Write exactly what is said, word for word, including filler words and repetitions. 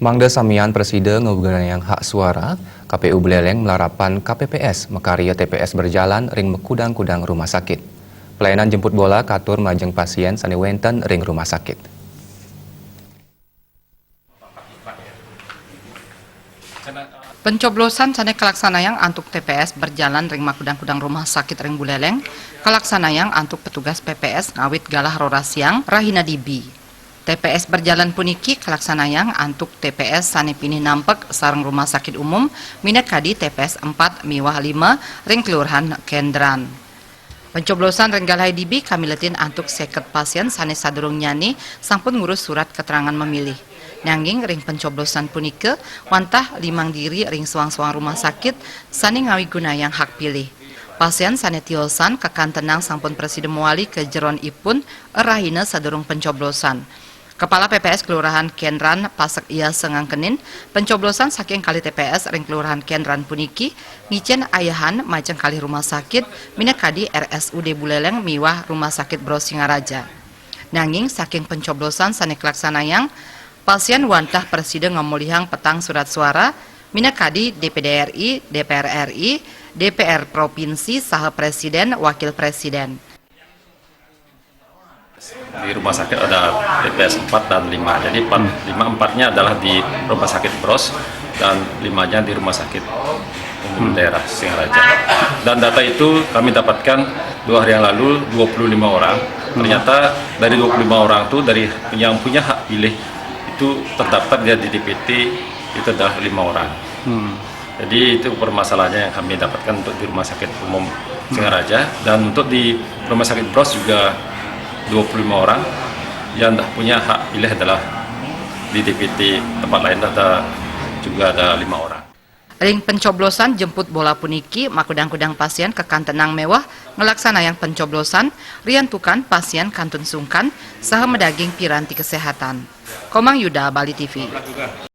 Mangda samian prasida ngagunayang hak suara, K P U Buleleng malarapan K P P S makarya T P S berjalan ring makudang-kudang rumah sakit. Pelayanan jemput bola katur majeng pasien sane wenten ring rumah sakit. Pencoblosan sane kalaksanayang antuk T P S berjalan ring makudang-kudang rumah sakit ring Buleleng kalaksanayang antuk petugas P P S ngawit galah roras siang rahina dibi. T P S berjalan puniki kalaksanayang antuk T P S sane pinih nampek sareng rumah sakit umum, minakadi T P S empat miwah lima ring Kelurahan Kendran. Pencoblosan ring galah dibi kamiletin antuk seket pasien sane sadurung nyane sampun ngurus surat keterangan memilih. Nanging ring pencoblosan punika wantah limang diri ring soang-soang rumah sakit sane ngawigunayang hak pilih. Pasien sane tiosan kakantenang sampun prasida mawali ka jeron ipun rahina sadurung pencoblosan. Kepala P P S Kelurahan Kendran Pasek Iyasa ngangkenin, pencoblosan saking kalih T P S ring Kelurahan Kendran puniki ngicen ayahan majeng kalih rumah sakit, minakadi R S U D Buleleng miwah Rumah Sakit Bros Singaraja. Nanging saking pencoblosan sane kalaksanayang, pasien wantah prasida ngamolihang petang surat suara, minakadi D P D R I, D P R R I, D P R provinsi, saha presiden, wakil presiden. Di rumah sakit ada T P S empat dan lima. Jadi empat, lima, empatnya adalah di rumah sakit Bros dan limanya di rumah sakit umum daerah Singaraja. Dan data itu kami dapatkan dua hari yang lalu, dua puluh lima orang. Ternyata dari dua puluh lima orang itu, dari yang punya hak pilih itu terdaftar dia di D P T itu adalah lima orang. Jadi itu permasalahannya yang kami dapatkan untuk di rumah sakit umum Singaraja, dan untuk di rumah sakit Bros juga dua puluh lima orang, yang dah punya hak pilih adalah di D P T tempat lain ada juga ada lima orang. Ring pencoblosan jemput bola puniki, makudang-kudang pasien kakantenang meweh nglaksanayang pencoblosan, riantukan pasien kantun sungkan saha madaging piranti kesehatan. Komang Yuda, Bali T V.